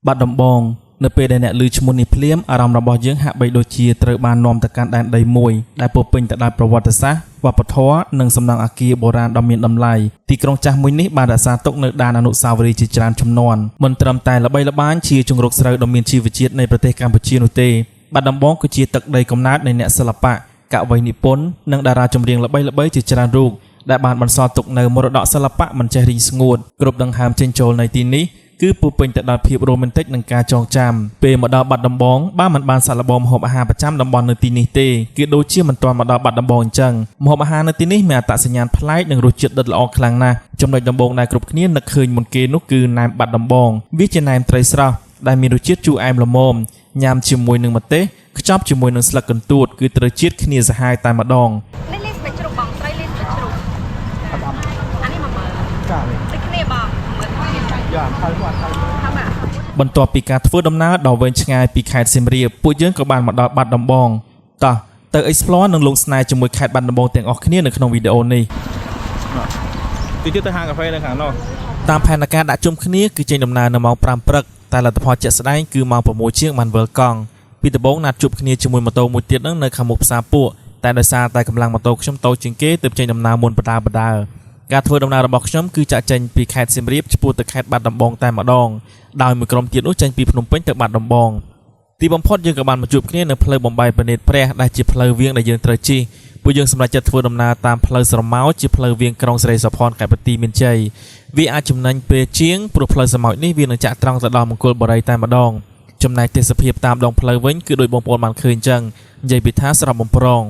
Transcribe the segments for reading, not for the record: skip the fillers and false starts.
បាត់ដំបងនៅពេលដែលអ្នកឮឈ្មោះនេះភ្លាមអារម្មណ៍របស់យើងហាក់បីដូចជាត្រូវបាននាំទៅកាន់ដែនដីមួយដែលពោរពេញទៅដោយប្រវត្តិសាស្ត្រវប្បធម៌និងសំណង់អគារបុរាណដ៏មានតម្លៃទីក្រុងចាស់មួយនេះបានរក្សាទុកនូវដានអនុស្សាវរីយ៍ជាច្រើនជំនាន់មិនត្រឹមតែល្បីល្បាញជាជង្រុកស្រូវដ៏មានជីវជាតិនៃប្រទេសកម្ពុជានោះទេបាត់ដំបងគឺជាទឹកដីកំណើតនៃអ្នកសិល្បៈកវីនិពន្ធនិងតារាចម្រៀងល្បីៗជាច្រើនរូបដែលបានបន្សល់ទុកនូវមរតកសិល្បៈមិនចេះរីងស្ងួតគ្រប់ដង្ហើមចេញចូលនៃទីនេះ គឺពោរពេញទៅដោយភាពរ៉ូមែនទិកនិងការចងចាំពេលមកដល់បាត់ដំបងបើមិនបានសាកល្បងម្ហូបអាហារប្រចាំតំបន់នៅទីនេះទេគឺដូចជាមិនទាន់មកដល់បាត់ដំបងអញ្ចឹងម្ហូបអាហារនៅទីនេះមានអត្តសញ្ញាណប្លែកនិងរសជាតិដិតល្អខ្លាំងណាស់ចំណុចដំបូងដែលគ្រប់គ្នានឹកឃើញមុនគេនោះគឺណែមបាត់ដំបងវាជាណែមត្រីស្រស់ដែលមានរសជាតិជូរអែមល្មមញ៉ាំជាមួយនឹងម្ទេសខ្ចប់ជាមួយនឹងស្លឹកកន្ទួតគឺត្រូវជាតិគ្នាសាហាវតែម្ដង នេះលីស្បែកជ្រូកបងត្រីលីស្បែកជ្រូកអានេះ10000 ចា ដូចគ្នាបង10000 យកអាថៅមកអាថៅ ថាមក បន្ទាប់ពីការធ្វើដំណើរដ៏វែងឆ្ងាយពីខេត្តសៀមរាបពួកយើងក៏បានមកដល់បាត់ដំបងតោះទៅ explore និងលងស្នេហ៍ជាមួយខេត្តបាត់ដំបងទាំងអស់គ្នានៅក្នុងវីដេអូនេះ ទីទៀតទៅហាងកាហ្វេនៅខាងនោះ តាមផែនការដាក់ជុំគ្នាគឺចេញដំណើរនៅម៉ោង5ព្រឹកតែលទ្ធផលជាក់ស្ដែងគឺម៉ោង6ជាងបានវិលកង់ពីដំបូងណាត់ជួបគ្នាជាមួយម៉ូតូមួយទៀតនឹងនៅខាងមុខផ្សារពួកតែដោយសារតែកម្លាំងម៉ូតូខ្ញុំតូចជាងគេទើបចេញដំណើរមុនបដាបដាការធ្វើដំណើររបស់ខ្ញុំគឺចាក់ចេញពីខេត្តសៀមរាបឆ្ពោះទៅខេត្តបាត់ដំបងតែម្ដងដោយមួយក្រុមទៀតនោះចេញពីភ្នំពេញទៅបាត់ដំបង ទីបំផុតយើងក៏បានមកជួបគ្នានៅផ្លូវបំបីប្រណិតព្រះដែលជាផ្លូវវាងដែលយើងត្រូវជិះពួកយើងសម្រេចចិត្តធ្វើដំណើរតាមផ្លូវស្រមោចជាផ្លូវវាងក្រុងសិរីសោភ័ណខេត្តបន្ទាយមានជ័យវាអាចចំណេញពេលជាងព្រោះផ្លូវស្រមោចនេះវានឹងចាក់ត្រង់ទៅដល់មង្គលបុរីតែម្ដងចំណែកទេសភាពតាមដងផ្លូវវិញគឺដោយបងប្អូនបានឃើញអញ្ចឹងនិយាយពីថាស្រស់បំព្រង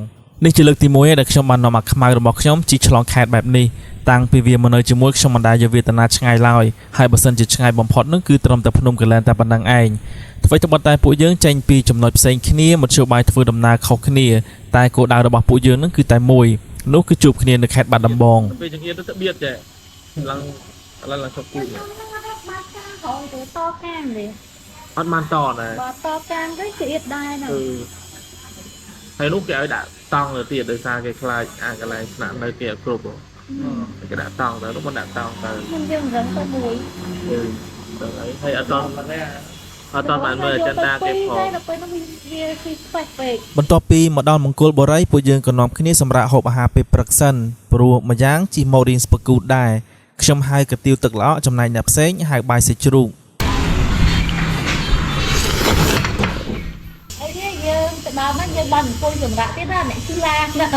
នេះជាលើកទី1ដែលខ្ញុំបាននាំអាខ្មៅរបស់ខ្ញុំជិះឆ្លងខេត្តបែបនេះតាំងពីវាមកនៅជាមួយខ្ញុំមិនដែលយកវេទនាឆ្ងាយឡើយហើយបើសិនជាឆ្ងាយបំផុតនោះគឺត្រឹមតែភ្នំកលែនតែប៉ុណ្ណឹងឯង អ្វីត្បិតតែពួកយើងចេញពីចំណុចផ្សេងគ្នាមធ្យោបាយធ្វើដំណើរខុសគ្នាតែគោលដៅរបស់ពួកយើងនឹងគឺតែមួយនោះគឺជួបគ្នានៅខេត្តបាត់ដំបង ពេលចង្អៀតទៅទៅបៀតចេះឡើងឥឡូវឡើងឈប់គូ ខ្ញុំនឹងអត់បានការក្រោយទៅតកាងទេ អត់បានតដែរ បើតកាងទៅជាអៀតដែរហ្នឹង គឺហើយនោះគេឲ្យដាក់តង់ទៅទៀតដោយសារគេខ្លាចអាកន្លែងស្នាក់នៅគេអត់គ្រប់គេដាក់តង់ទៅនោះមិនដាក់តង់ទៅ ខ្ញុំយើងរឹងទៅមួយ គឺទៅអីហើយអត់តអត់តបានមើលចិនដាគេផង តែដល់ពេលនោះវាគឺស្បេះពេក បន្ទាប់ពីមកដល់មង្គលបុរីពួកយើងក៏នាំគ្នាសម្រាកហូបអាហារពេលព្រឹកសិនព្រោះម្យ៉ាងជិះមករៀងស្ពកូតដែរខ្ញុំហៅកាទៀវទឹកល្អក់ចំណែកអ្នកផ្សេងហៅបាយសាច់ជ្រូក អីនេះយើងទៅដល់ហ្នឹងយើងបានអង្គុយសម្រាប់ទៀតណាអ្នកជិះឡានណា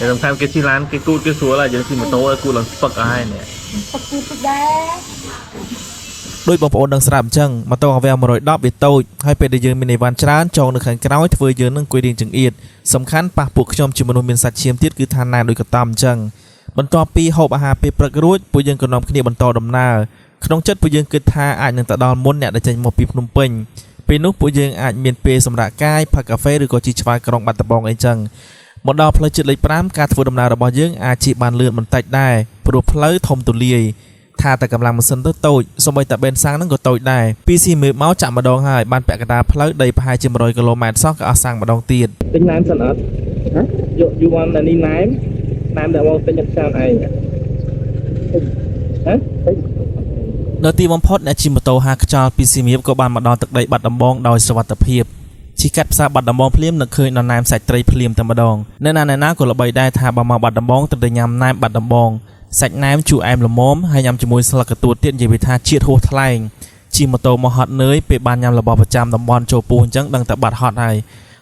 តែសំខាន់គេជិះឡានគេគូតគេស្រួលហើយយើងជិះម៉ូតូឲ្យគូតឡើងស្ពឹកអស់ហើយនេះ បកគូទៅដែរ ដោយបងប្អូនដឹងស្រាប់អញ្ចឹងម៉ូតូអាវែ110វាតូចហើយពេលដែលយើងមានអីវ៉ាន់ច្រើនចងនៅខាងក្រោយធ្វើយើងនឹងអង្គុយរៀងចង្អៀតសំខាន់ប៉ះពួកខ្ញុំជាមនុស្សមានសាច់ឈាមទៀតគឺថាណែនដូចកតំអញ្ចឹងបន្ទាប់ពីហូបអាហារពេលព្រឹករួចពួកយើងក៏នាំគ្នាបន្តដំណើរក្នុងចិត្តពួកយើងគិតថាអាចនឹងទៅដល់មុនអ្នកដែលចេញមកពីភ្នំពេញពេលនោះពួកយើងអាចមានពេលសម្រាកកាយផឹកកាហ្វេឬក៏ជិះឆ្វាយក្រុងបាត់ដំបងអីចឹងមកដល់ផ្លូវជាតិលេខ5ការធ្វើដំណើររបស់យើងអាចជិះបានលឿនបន្តិចដែរព្រោះផ្លូវធំទូលាយ ថាតែកម្លាំងម៉ាស៊ីនទៅតូចសូម្បីតែបេនសាំងហ្នឹងក៏តូចដែរពីស៊ីមេមកចាក់ម្ដងហើយបានពាក់កណ្ដាលផ្លូវដីប្រហែលជា100គីឡូម៉ែត្រសោះក៏អស់សាំងម្ដងទៀត ទិញណែមសិនអត់ហ៎យក you want នេះណែមណែមដែលមកទិញអត់ច្រើនឯងហ៎ នៅទីបំផុតអ្នកជិះម៉ូតូហាខ្យល់ពីសៀមរាបក៏បានមកដល់ទឹកដីបាត់ដំបងដោយសុវត្ថិភាពជិះកាត់ផ្សារបាត់ដំបងភ្លាមនឹកឃើញដល់ណែមសាច់ត្រីភ្លាមតែម្ដងនៅណាណាក៏ល្បីដែរថាបើមកបាត់ដំបងត្រូវតែញ៉ាំណែមបាត់ដំបងសាច់ណែមជូរអែមល្មមហើយញ៉ាំជាមួយស្លឹកកន្ទួតទៀតនិយាយពីថាជាតិហួសថ្លែងជិះម៉ូតូមកហត់នឿយពេលបានញ៉ាំរបស់ប្រចាំតំបន់ចូលពោះអញ្ចឹងដឹងតែបាត់ហត់ហើយ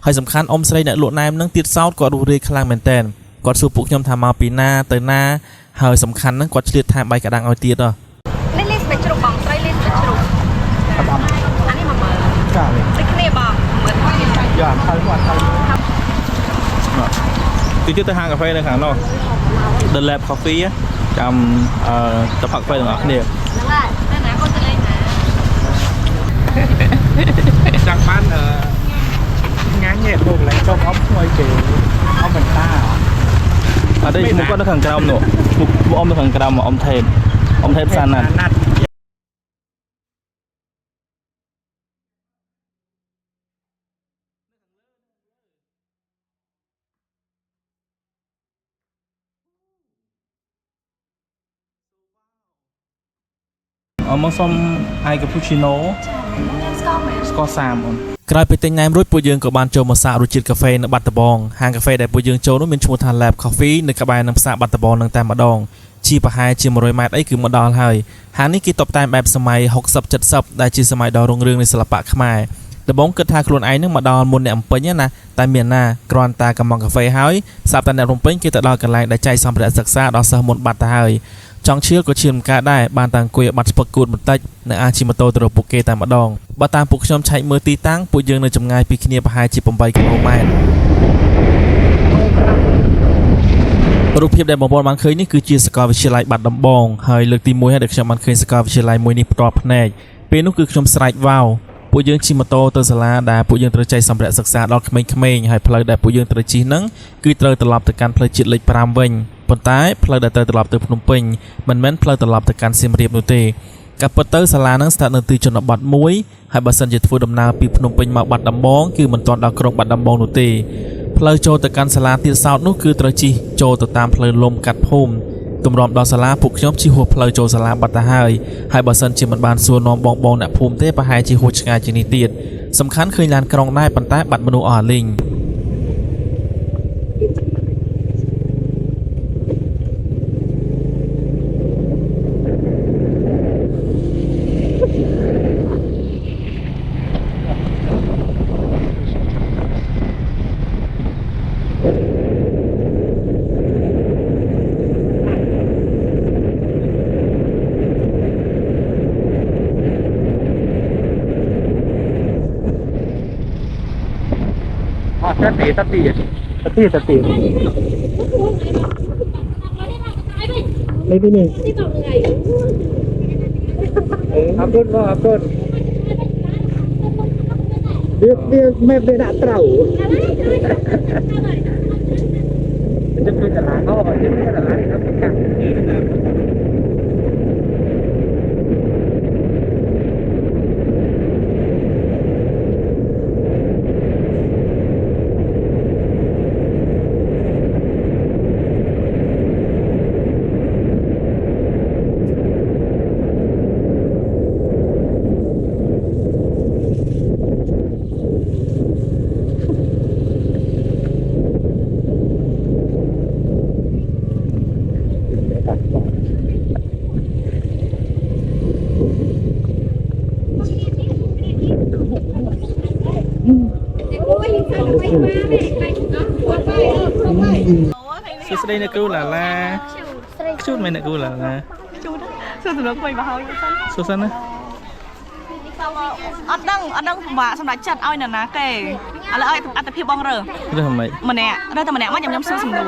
ហើយសំខាន់អ៊ំស្រីអ្នកលក់ណែមនឹងទៀតសោតគាត់រស់រាយខ្លាំងមែនតើគាត់សួរពួកខ្ញុំថាមកពីណាទៅណាហើយសំខាន់ហ្នឹងគាត់ឆ្លៀតថែមបាយកដាំងឲ្យទៀតហ៎ នេះលីស្បែកជ្រូកបងត្រីលីស្បែកជ្រូកអានេះ10000 ចា ដូចគ្នាបង10000 យកអាថៅមកអាថៅ ទីទៀតទៅហាងកាហ្វេនៅខាងនោះ The Lab Coffee ចាំអឺទៅផឹកកាហ្វេទាំងអស់គ្នា ហ្នឹងហើយតែណាគាត់ទៅលេងណា ចង់បានអឺងាញ់ទេព្រោះកន្លែងចុះអមឈ្មោះគេអមបន្តតា អត់ទេឈ្មោះគាត់នៅខាងក្រោមនោះឈ្មោះឈ្មោះអ៊ំនៅខាងក្រោមអ៊ំថេបអ៊ំថេបសាណាត់ ណាត់ អមមកសុំអាយកាពូឈីណូ ស្ករមែន ស្ករ30អូន ក្រោយពីទិញណែមរួចពួកយើងក៏បានចូលមកសាករសជាតិកាហ្វេនៅបាត់ដំបងហាងកាហ្វេដែលពួកយើងចូលនោះមានឈ្មោះថា Lab Coffee នៅក្បែរនឹងផ្សារបាត់ដំបងនឹងតែម្ដងជាប្រហែលជា100ម៉ែត្រអីគឺមកដល់ហើយហាងនេះគេតុបតែងបែបសម័យ60 70ដែលជាសម័យដ៏រុងរឿងនៃសិល្បៈខ្មែរដំបូងគិតថាខ្លួនឯងនឹងមកដល់មុនអ្នកអំពេញណាតែមានណាគ្រាន់តែកំងកាហ្វេហើយស្រាប់តែអ្នករំពេញគេទៅដល់កន្លែងដែលចែកសម្ភារៈសិក្សាដល់សិស្សមុនបាត់ទៅហើយចង់ឈៀលក៏ឈៀលមិនកើតដែរបានតែអង្គុយឲ្យបាត់ស្ពឹកគួតបន្តិចនៅអាចជិះម៉ូតូទៅរកពួកគេតែម្ដងបើតាមពួកខ្ញុំឆែកមើលទីតាំងពួកយើងនៅចម្ងាយពីគ្នាប្រហែលជា8គីឡូម៉ែត្ររូបភាពដែលបងប្អូនបានឃើញនេះគឺជាសាកលវិទ្យាល័យបាត់ដំបងហើយលើកទី1ហើយដែលខ្ញុំបានឃើញសាកលវិទ្យាល័យមួយនេះផ្ទាល់ភ្នែកពេលនោះគឺខ្ញុំស្រែកវ៉ាវពួកយើងជិះម៉ូតូទៅសាលាដែលពួកយើងត្រូវចែកសម្ភារៈសិក្សាដល់ក្មេងៗហើយផ្លូវដែលពួកយើងត្រូវជិះហ្នឹងគឺត្រូវត្រឡប់ទៅកាន់ផ្លូវជាតិលេខ5វិញប៉ុន្តែផ្លូវដែលត្រូវត្រឡប់ទៅភ្នំពេញមិនមែនផ្លូវត្រឡប់ទៅកាន់សៀមរាបនោះទេការពិតទៅសាលាហ្នឹងស្ថិតនៅទីជនបទមួយហើយបើសិនជាធ្វើដំណើរពីភ្នំពេញមកបាត់ដំបងគឺមិនទាន់ដល់ក្រុងបាត់ដំបងនោះទេផ្លូវចូលទៅកាន់សាលាទៀតសោតនោះគឺត្រូវជិះចូលទៅតាមផ្លូវលំកាត់ភូមិទម្រាំដល់សាលាពួកខ្ញុំជិះហួសផ្លូវចូលសាលាបាត់ទៅហើយហើយបើសិនជាមិនបានសួរនាំបងបងអ្នកភូមិទេប្រហែលជាហួសឆ្ងាយជាងនេះទៀតសំខាន់ឃើញឡានក្រុងដែរប៉ុន្តែបាត់មនុស្សអស់អាលីង អត់តទីតទីតទីតទីនេះនេះនេះអរគុណបងអរគុណវាវាមែបវាដាក់ត្រូវចឹងគឺកន្លងអូចឹងកន្លងនេះអត់កាត់ សួស្តីអ្នកគ្រូឡាឡាខ្ជូតមែនអ្នកគ្រូឡាឡា ជូតសួរសំណួរក្មេងបើហើយសិន សួរសិនណា អត់ដឹងអត់ដឹងពិបាកសម្រាប់ចិត្តឲ្យនរណាគេឥឡូវឲ្យអត្តភាពបងរើ រើសហ្មង ម្នាក់រើតែម្នាក់មកខ្ញុំខ្ញុំសួរសំណួរ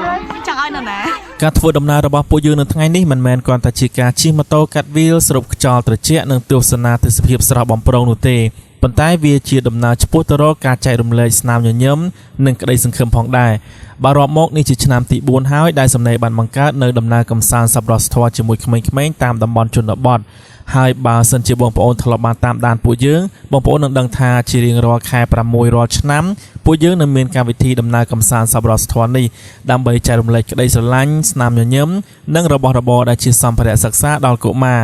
ចង់ឲ្យនរណា ការធ្វើដំណើររបស់ពួកយើងនៅថ្ងៃនេះមិនមែនគ្រាន់តែជាការជិះម៉ូតូកាត់វាលស្រូបខ្យល់ត្រជាក់និងទស្សនាទេសភាពស្រស់បំព្រងនោះទេប៉ុន្តែវាជាដំណើរឆ្ពោះទៅរកការចែករំលែកស្នាមញញឹមនិងក្តីសង្ឃឹមផងដែរបើរាប់មកនេះជាឆ្នាំទី4ហើយដែលសំណេរបានបង្កើតនៅដំណើរកម្សាន្តសប្បុរសធម៌ជាមួយក្មេងៗតាមតំបន់ជនបទហើយបើសិនជាបងប្អូនធ្លាប់បានតាមដានពួកយើងបងប្អូននឹងដឹងថាជារៀងរាល់ខែ6រាល់ឆ្នាំពួកយើងនឹងមានកម្មវិធីដំណើរកម្សាន្តសប្បុរសធម៌នេះដើម្បីចែករំលែកក្តីស្រឡាញ់ស្នាមញញឹមនិងរបស់របរដែលជាសម្ភារៈសិក្សាដល់កុមារ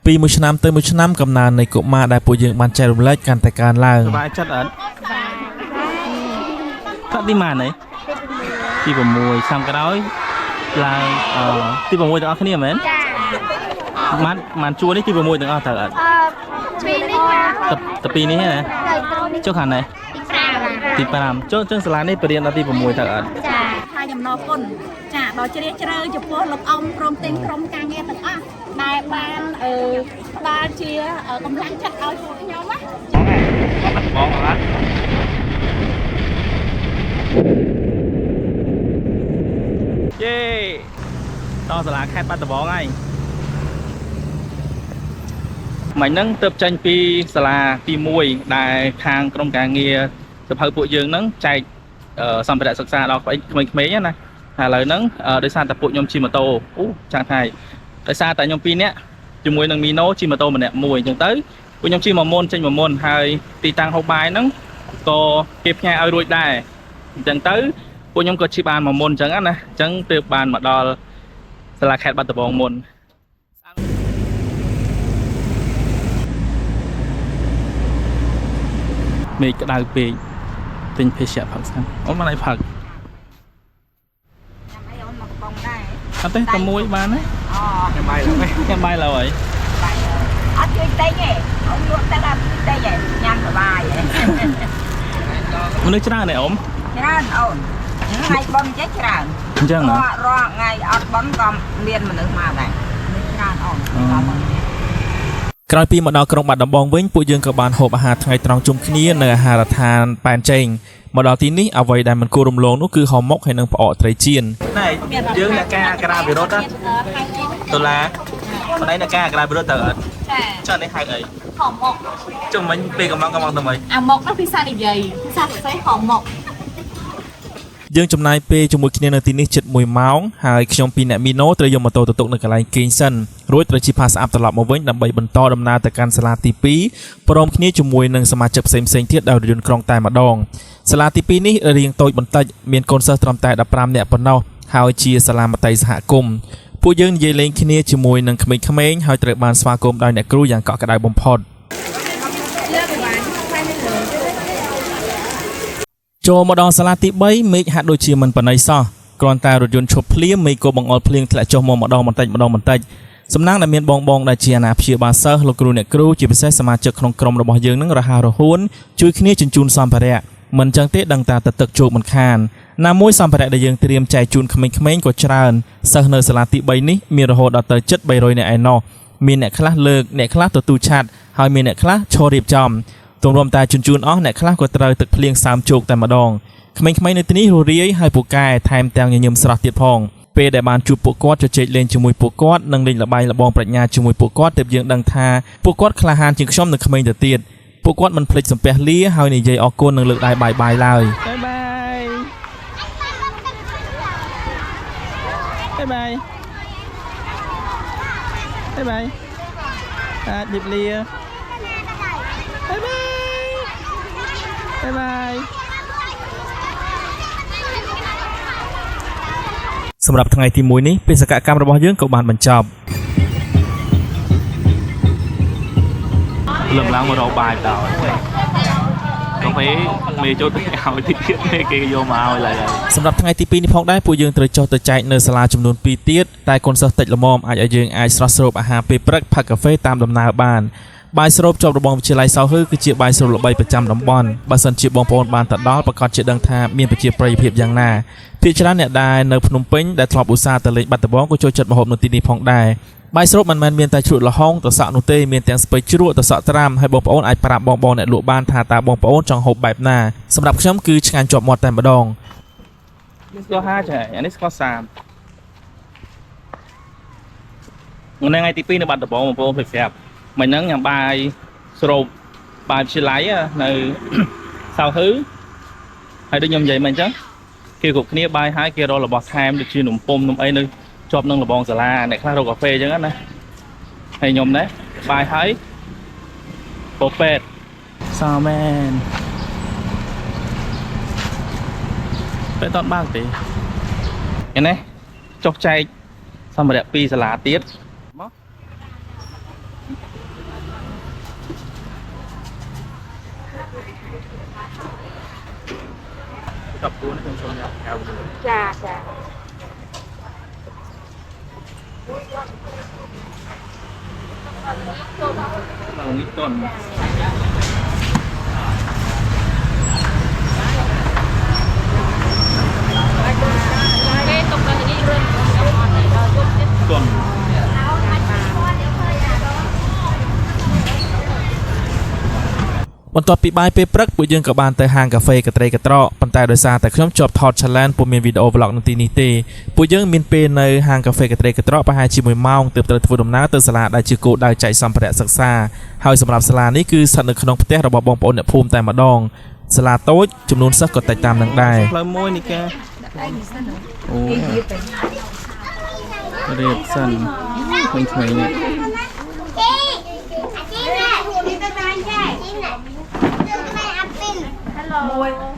ពីមួយឆ្នាំទៅមួយឆ្នាំកំណើននៃកុមារដែលពួកយើងបានចែករំលែកកាន់តែកើនឡើង សប្បាយចិត្តអត់ថ្នាក់ទីម៉ានហីទី6ឆ្នាំក្រោយឡើងអឺទី6ទាំងអស់គ្នាមែន ចា ម៉ានម៉ានជួរនេះទី6ទាំងអស់ត្រូវអត់ អឺពីនេះ តតពីនេះណា ទៅត្រង់ ចុះខាងនេះ ទី5 ទី5ចុះចឹងសាលានេះបរៀនដល់ទី6ត្រូវអត់ ចា ថាខ្ញុំណរគុណចាដល់ជ្រាលជ្រៅចំពោះលោកអ៊ំព្រមទាំងក្រុមការងារទាំងអស់ដែលបានអឺផ្ដល់ជាកម្លាំងចិត្តឲ្យពួកខ្ញុំណា បងអត់យេដល់សាលាខេត្តបាត់ដំបងហើយមិញហ្នឹងទៅចេញពីសាលាទី1ដែលខាងក្រុមការងារសភៅពួកយើងហ្នឹងចែកសម្ភារៈសិក្សាដល់ក្មេងៗណាហើយឥឡូវហ្នឹងដោយសារតែពួកខ្ញុំជិះម៉ូតូអូចាំងថាដោយសារតែខ្ញុំពីរនាក់ជាមួយនឹងមីណូជិះម៉ូតូម្នាក់មួយអញ្ចឹងទៅពួកខ្ញុំជិះមកមុនចេញមកមុនហើយទីតាំងហូបបាយហ្នឹងក៏គេផ្ញើឲ្យរួចដែរអញ្ចឹងទៅពួកខ្ញុំក៏ជិះបានមកមុនអញ្ចឹងណាអញ្ចឹងទើបបានមកដល់សាលាខេត្តបាត់ដំបងមុន មេឃក្តៅពេកទិញភេសជ្ជៈផឹកសិនអូនមកឲ្យផឹក ញ៉ាំអីអូនមកកំប៉ុងដែរ អត់ទេតែមួយបានទេ អូ ញ៉ាំបាយឡើយ ញ៉ាំបាយឡើយហើយ បាយអត់ជួយទិញទេអូនលក់ទឹកអត់ជួយទិញទេញ៉ាំសប្បាយ មនុស្សច្រើនទេអ៊ំ ច្រើនអូនថ្ងៃបុណ្យចេះច្រើន អញ្ចឹងហ៎ រាល់រាល់ថ្ងៃអត់បុណ្យក៏មានមនុស្សមកដែរមានច្រើនអូនដល់មក ក្រោយពីមកដល់ក្រុងបាត់ដំបងវិញពួកយើងក៏បានហូបអាហារថ្ងៃត្រង់ជុំគ្នានៅអាហារដ្ឋានប៉ែនចេងមកដល់ទីនេះអ្វីដែលមិនគួររំលងនោះគឺហៅមុកហើយនិងផ្អកត្រីចៀន ណែយើងអ្នកការអក្រាវិរុទ្ធណាដុល្លារម្នាក់អ្នកការអក្រាវិរុទ្ធទៅអត់ ចា ចុះនេះហៅអី ហោមក ចុះមិញពេលកំងកំងទៅមិញ អាមកនោះភាសានិយាយភាសាសរសេរហោមក យើងចំណាយពេលជាមួយគ្នានៅទីនេះជិត1ម៉ោងហើយខ្ញុំពីរអ្នកមីណូត្រូវយកម៉ូតូទៅទុកនៅកន្លែងគេងសិនរួចត្រូវជិះផាសអាប់ត្រឡប់មកវិញដើម្បីបន្តដំណើរទៅកាន់សាលាទី2ព្រមគ្នាជាមួយនឹងសមាជិកផ្សេងៗទៀតដោយរថយន្តក្រុងតែម្ដងសាលាទី2នេះរាងតូចបន្តិចមានកូនសិស្សត្រឹមតែ15នាក់ប៉ុណ្ណោះហើយជាសាលាមត្តេយ្យសហគមន៍ពួកយើងនិយាយលេងគ្នាជាមួយនឹងក្មេងៗហើយត្រូវបានស្វាគមន៍ដោយអ្នកគ្រូយ៉ាងកក់ក្ដៅបំផុត ចូលមកដល់សាលាទី3មេឃហាក់ដូចជាមិនប៉ណីសោះគ្រាន់តែរថយន្តឈប់ភ្លាមមេឃក៏បង្អុរភ្លៀងធ្លាក់ចុះមកម្ដងបន្តិចម្ដងបន្តិចសំណាងដែលមានបងបងដែលជាអាណាព្យាបាលសិស្សលោកគ្រូអ្នកគ្រូជាពិសេសសមាជិកក្នុងក្រុមរបស់យើងនឹងរហ័សរហួនជួយគ្នាជញ្ជូនសម្ភារៈមិនចឹងទេដឹងតាទឹកជោគមិនខានណាមួយសម្ភារៈដែលយើងត្រៀមចែកជូនក្មេងៗក៏ច្រើនសិស្សនៅសាលាទី3នេះមានរហូតដល់ទៅជិត300នាក់ឯណោះមានអ្នកខ្លះលើកអ្នកខ្លះទទួលឆាត់ហើយមានអ្នកខ្លះឈររៀបចំ ទម្រាំតែជញ្ជូនអស់អ្នកខ្លះក៏ត្រូវទឹកភ្លៀងសើមជោគតែម្ដងក្មេងៗនៅទីនេះរស់រាយហើយពូកែថែមទាំងញញឹមស្រស់ទៀតផងពេលដែលបានជួបពួកគាត់ជជែកលេងជាមួយពួកគាត់និងលេងល្បែងល្បងប្រាជ្ញាជាមួយពួកគាត់ទើបយើងដឹងថាពួកគាត់ក្លាហានជាងខ្ញុំនៅក្មេងទៅទៀតពួកគាត់មិនភ្លេចសំពះលាហើយនិយាយអរគុណនិងលើកដៃបាយបាយឡើយ បាយបាយបាយបាយបាយបាយអាចជិបលាបាយបាយបាយបាយ សម្រាប់ថ្ងៃទី1នេះបេសកកម្មរបស់យើងក៏បានបញ្ចប់ លំឡើងមករកបាយដល់កាហ្វេមេចូលទៅឲ្យតិចទៀតមេគេយកមកឲ្យឡើយ សម្រាប់ថ្ងៃទី2នេះផងដែរពួកយើងត្រូវចុះទៅចែកនៅសាលាចំនួន2ទៀតតែកូនសិស្សតិចល្មមអាចឲ្យយើងអាចស្រស់ស្រូបអាហារពេលព្រឹកផឹកកាហ្វេតាមដំណើរបានបាយស្រូបជាប់របងវិទ្យាល័យសៅហឺគឺជាបាយស្រូបល្បីប្រចាំតំបន់បើសិនជាបងប្អូនបានទៅដល់ប្រកាសជាដឹងថាមានប្រជាប្រិយភាពយ៉ាងណាភាគច្រើនអ្នកដែលនៅភ្នំពេញដែលធ្លាប់ឧស្សាហ៍ទៅលេងបាត់ដំបងក៏ចូលចិត្តម្ហូបនៅទីនេះផងដែរបាយស្រូបមិនមែនមានតែជ្រក់ល្ហុងត្រសក់នោះទេមានទាំងស្ពៃជ្រក់ត្រសក់ត្រាំហើយបងប្អូនអាចប្រាប់បងៗអ្នកលក់បានថាតើបងប្អូនចង់ហូបបែបណាសម្រាប់ខ្ញុំគឺឆ្ងាញ់ជាប់មាត់តែម្ដង នេះស្ករ50ចាអានេះស្ករ30ថ្ងៃថ្ងៃទី2នៅបាត់ដំបងបងប្អូនភ្លេចប្រាប់មិញហ្នឹងញ៉ាំបាយស្រូបបាយវិទ្យាល័យនៅ សៅហឺហើយដូចខ្ញុំនិយាយមិញអញ្ចឹងគេគ្រប់គ្នាបាយហើយគេរករបស់ថែមដូចជានំពុំនំអីនៅជាប់នឹងលបងសាលាអ្នកខ្លះរកកាហ្វេអញ្ចឹងណាហើយខ្ញុំដែរបាយហើយពោពេតសមែនពេតអត់បើកទេ ឯនេះចុះចែកសម្ភារៈពីរសាលាទៀតមកចាប់គូនេះខ្ញុំសូមញ៉ាំកៅ ចាចា ឡើងនេះតន់ គេទុកដល់នេះរឿនអត់ទេដល់យប់ទៀត តន់ បន្ទាប់ពីបាយពេលព្រឹកពួកយើងក៏បានទៅហាងកាហ្វេកត្រីកត្រកប៉ុន្តែដោយសារតែខ្ញុំជាប់ថត challenge ពុំមានវីដេអូ vlog នៅទីនេះទេពួកយើងមានពេលនៅហាងកាហ្វេកត្រីកត្រកប្រហែលជា1ម៉ោងទើបត្រូវធ្វើដំណើរទៅសាលាដែលជាគោលដៅចែកសម្ភារៈសិក្សាហើយសម្រាប់សាលានេះគឺស្ថិតនៅក្នុងផ្ទះរបស់បងប្អូនអ្នកភូមិតែម្ដងសាលាតូចចំនួនសិស្សក៏តិចតាមនឹងដែរ ផ្លូវមួយនេះគេអូរៀបសិនក្មេងៗនេះ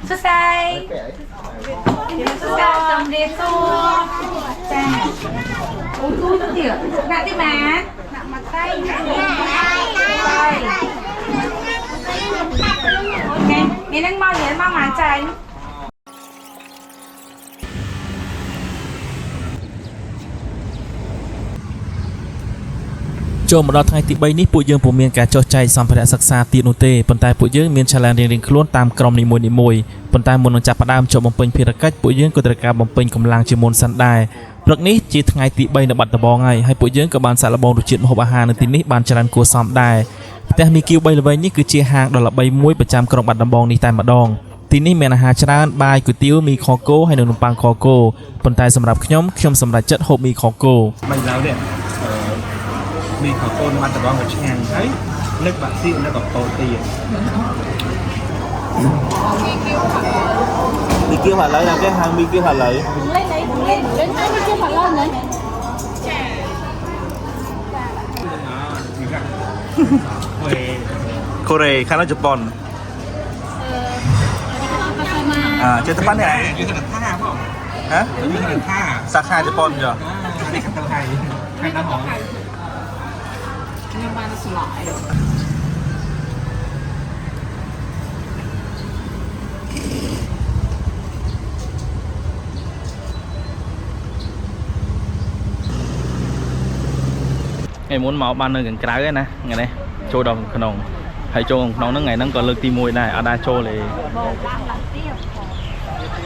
សួស្តីសួស្តីសំរាបសួរចាអូទូទៅទៀតដាក់ទីម៉ាដាក់មកតៃអូខេ ថ្ងៃហ្នឹងមករៀនមកម៉ាចាញ់ ចូលមកដល់ថ្ងៃទី3នេះពួកយើងពុំមានការចុះចែកសម្ភារៈសិក្សាទៀតនោះទេប៉ុន្តែពួកយើងមាន challenge រៀងៗខ្លួនតាមក្រុមនីមួយៗប៉ុន្តែមុននឹងចាប់ផ្ដើមចូលបំពេញភារកិច្ចពួកយើងក៏ត្រូវការបំពេញកម្លាំងជាមុនសិនដែរព្រឹកនេះជាថ្ងៃទី3នៅបាត់ដំបងហើយហើយពួកយើងក៏បានសាកល្បងរសជាតិម្ហូបអាហារនៅទីនេះបានច្រើនគួរសមដែរផ្ទះមីគៀវ3ល្វែងនេះគឺជាហាងដ៏ល្បីមួយប្រចាំក្រុងបាត់ដំបងនេះតែម្ដងទីនេះមានអាហារច្រើនបាយគុយទាវមីខគោហើយនិងនំប៉័ងខគោប៉ុន្តែសម្រាប់ខ្ញុំខ្ញុំសម្រេចចិត្តហូបមីខគោ មិនឡើយនេះអឺមានខកូនបាត់ដបងក៏ឆ្ងាញ់ហើយនឹកបាក់ស៊ីនឹកកពោទៀត មីគៀវឥឡូវណាគេហៅមីគៀវឥឡូវ លេងលេងលេងហើយមីគៀវឥឡូវណា កូរ៉េខាងនោះជប៉ុនអាជប៉ុននេះ យូរថាបង ហ៎ យូរថា សាខាជប៉ុនចុះ នេះទៅហើយខាងដល់ហង ថ្ងៃមុនមកបាននៅខាងក្រៅឯណាថ្ងៃនេះចូលដល់ក្នុងហើយចូលក្នុងហ្នឹងថ្ងៃហ្នឹងក៏លើកទី1ដែរអត់ដែរចូលទេ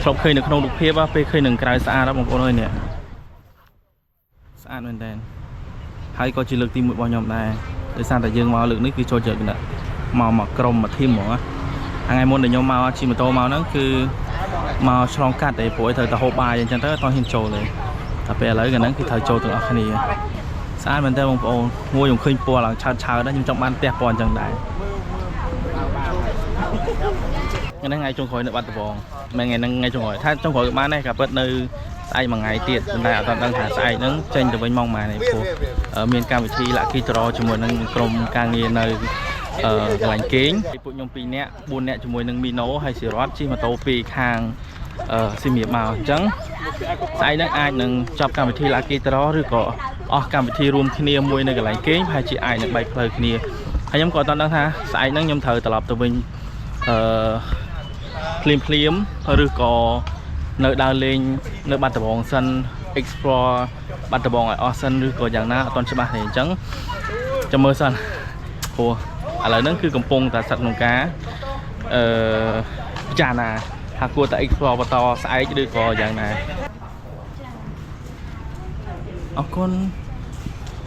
ធ្លាប់ឃើញនៅក្នុងរូបភាពពេលឃើញនឹងក្រៅស្អាតបងប្អូនអើយនេះស្អាតមែនតើហើយក៏ជាលើកទី1របស់ខ្ញុំដែរដោយសារតែយើងមកលើកនេះគឺចូលចិត្តមកមកក្រុមមកធីមហ្មងថ្ងៃមុនដែលខ្ញុំមកជិះម៉ូតូមកហ្នឹងគឺមកឆ្លងកាត់ទេព្រោះត្រូវទៅហូបបាយអញ្ចឹងទៅអត់ហ៊ានចូលទេតែពេលឥឡូវកាលហ្នឹងគឺត្រូវចូលទាំងអស់គ្នាស្អាតមែនតើបងប្អូនមួយខ្ញុំឃើញពណ៌ឡើងឆើតឆើតដែរខ្ញុំចង់បានផ្ទះពណ៌អញ្ចឹងដែរថ្ងៃនេះថ្ងៃចុងក្រោយនៅបាត់ដំបងមិនថ្ងៃហ្នឹងថ្ងៃចុងក្រោយថាចុងក្រោយក៏បានដែរក៏ពិតនៅស្អែកមួយថ្ងៃទៀតប៉ុន្តែអត់ដឹងថាស្អែកហ្នឹងចេញទៅវិញម៉ោងប៉ុន្មានទេព្រោះមានកម្មវិធី Lucky Draw ជាមួយនឹងក្រុមការងារនៅកន្លែងគេងពួកខ្ញុំ2នាក់4នាក់ជាមួយនឹងមីណូហើយស៊ីរ៉តជិះម៉ូតូពីខាងសៀមរាបមកអញ្ចឹងស្អែកហ្នឹងអាចនឹងចប់កម្មវិធី Lucky Draw ឬក៏អស់កម្មវិធីរួមគ្នាមួយនៅកន្លែងគេងប្រហែលជាអាចនឹងបែកផ្លូវគ្នាហើយខ្ញុំក៏អត់ដឹងថាស្អែកហ្នឹងខ្ញុំត្រូវត្រឡប់ទៅវិញអឺភ្លាមភ្លាមឬក៏នៅដើរលេងនៅបាត់ដំបងសិន explore បាត់ដំបងឲ្យអស់សិនឬក៏យ៉ាងណាអត់ទាន់ច្បាស់ទេអញ្ចឹងចាំមើលសិនព្រោះឥឡូវហ្នឹងគឺកំពុងតែស្ថិតក្នុងការអឺពិចារណាថាគួរតែ explore បន្តស្អែកឬក៏យ៉ាងណាអរគុណ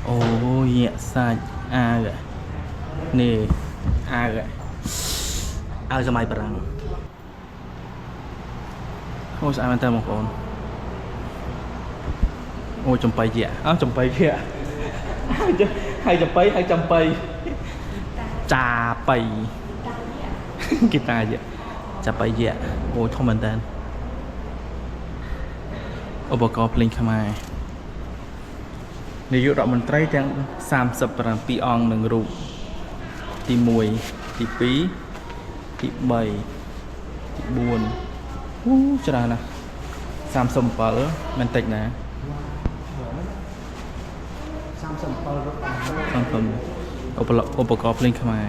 អូញាក់សាច់អាវនេះអាវអាវសម័យបារាំងអូស្អាតមែនតើបងប្អូនអូចំបៃយៈអើចំបៃយៈហើយចំបៃហើយចំបៃចាបៃគីតាយៈចាបៃយៈអូធំមែនតើឧបករណ៍ភ្លេងខ្មែរនាយករដ្ឋមន្ត្រីទាំង37អង្គនឹងរូបទី1ទី2ទី3ទី4អូច្រើនណាស់37មិនតិចណា 37រត់ 37ឧបករណ៍ភ្លេងខ្មែរ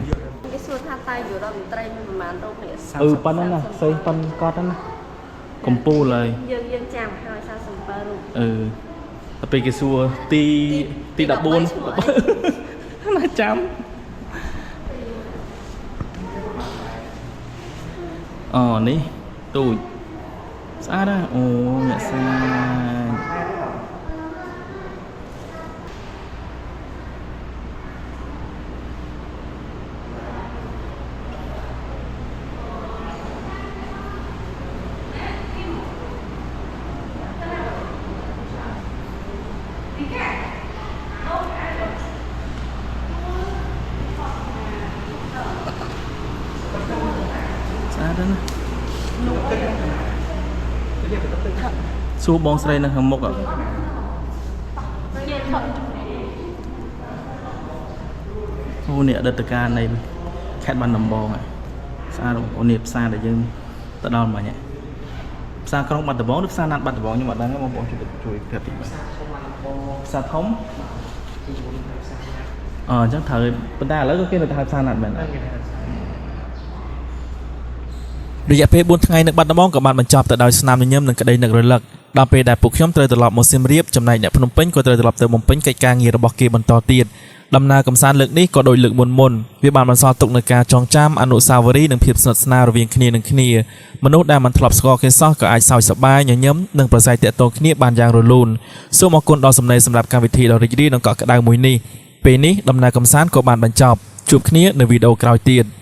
គេសួរថាតើយុរដ្ឋមន្ត្រីមានប្រមាណរូបនេះ អឺប៉ុណ្ណឹងណាផ្សេងប៉ុនកត់ហ្នឹងណាកំពូលហើយ យើងយើងចាំហើយ47រូប អឺដល់ពេលគេសួរទីទី14ណាចាំអូនេះទូចស្អាតណាស់អូអ្នកស្អាតស្អាតណាស់សួរបងស្រីនៅខាងមុខអអូនេះអតីតកាលនៃខេត្តបាត់ដំបងហ៎ស្អាតបងប្អូននេះផ្សារដែលយើងទៅដល់មិញហ៎ផ្សារក្រុងបាត់ដំបងឬផ្សារណាត់បាត់ដំបងខ្ញុំអត់ដឹងទេបងប្អូនជួយជួយប្រាប់តិចបាទផ្សារធំអអញ្ចឹងត្រូវប៉ុន្តែឥឡូវក៏គេនៅតែហៅផ្សារណាត់មែនអត់ រយៈពេល4ថ្ងៃនៅបាត់ដំបងក៏បានបញ្ចប់ទៅដោយស្នាមញញឹមនិងក្តីនឹករលឹកដល់ពេលដែលពួកខ្ញុំត្រូវត្រឡប់មកសៀមរាបចំណែកអ្នកភ្នំពេញក៏ត្រូវត្រឡប់ទៅបំពេញកិច្ចការងាររបស់គេបន្តទៀតដំណើរកម្សាន្តលើកនេះក៏ដូចលើកមុនមុនវាបានបន្សល់ទុកនូវការចងចាំអនុស្សាវរីយ៍និងភាពស្និទ្ធស្នាលរវាងគ្នានឹងគ្នាមនុស្សដែលមិនធ្លាប់ស្គាល់គ្នាសោះក៏អាចសើចសប្បាយញញឹមនិងប្រស័យទាក់ទងគ្នាបានយ៉ាងរលូនសូមអរគុណដល់សំណេរសម្រាប់កម្មវិធីដ៏រីករាយនិងកក់ក្ដៅមួយនេះពេលនេះដំណើរកម្សាន្តក៏បានបញ្ចប់ជួបគ្នានៅវីដេអូក្រោយទៀត។